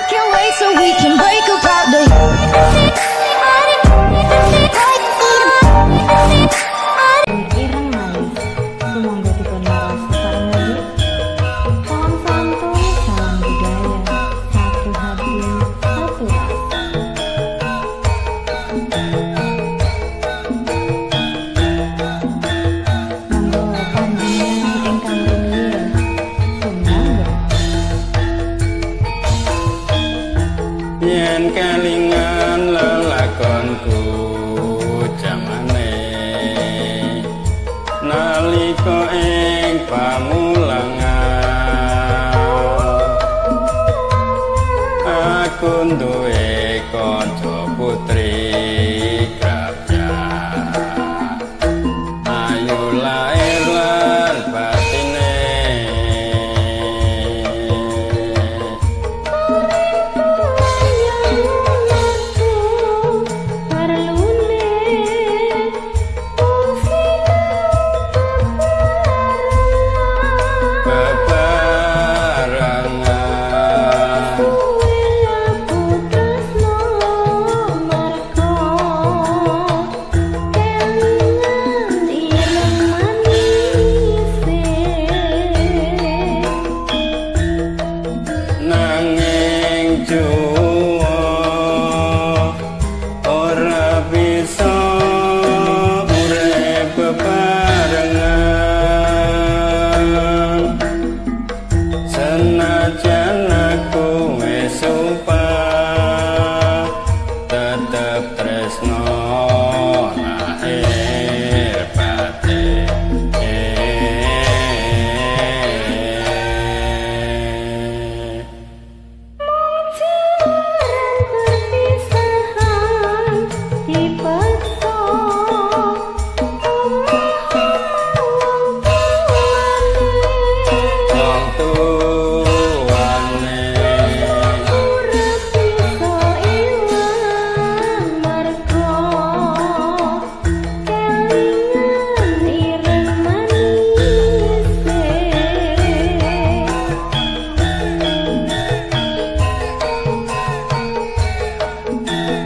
Can't wait so we can break apart the Ireng manis. Sumangga dipun laras sareng nggih. Salam santun, salam budaya, satu hati, satu rasa. Monggo panjenengan ingkang rumiyin. Sumangga. Yen kelingan lelakonku jamane nalika ing pamulangan aku duwe kanca putri Krapyak ayu lair lan batine. Bebarengan nanging juwa ora bisa urip bebarengan senajan aku wis sumpah tetep tresno lahir batin. Wong tuane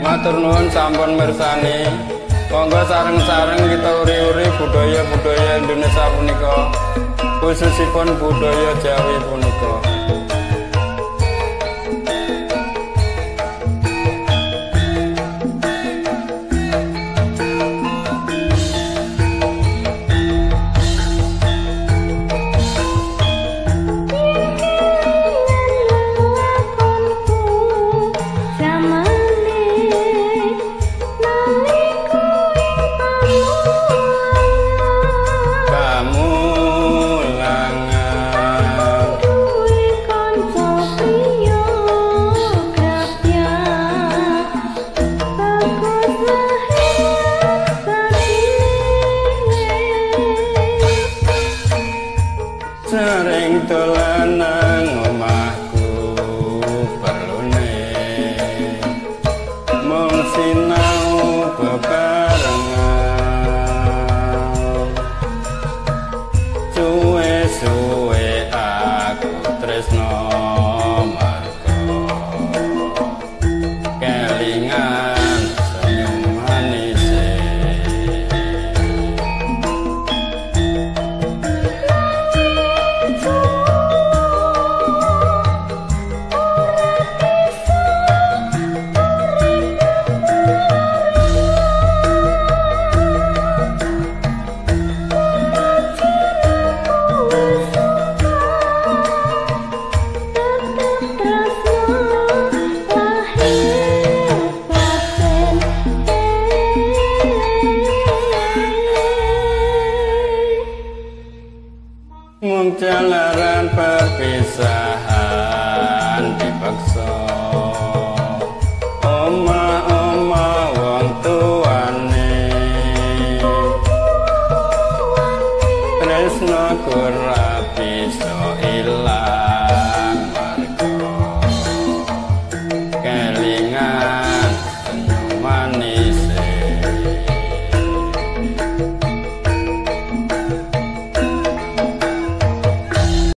matur nuwun sampun mirsani. Monggo sareng-sareng kita uri-uri budaya-budaya Indonesia punika, khususipun budaya Jawi punika.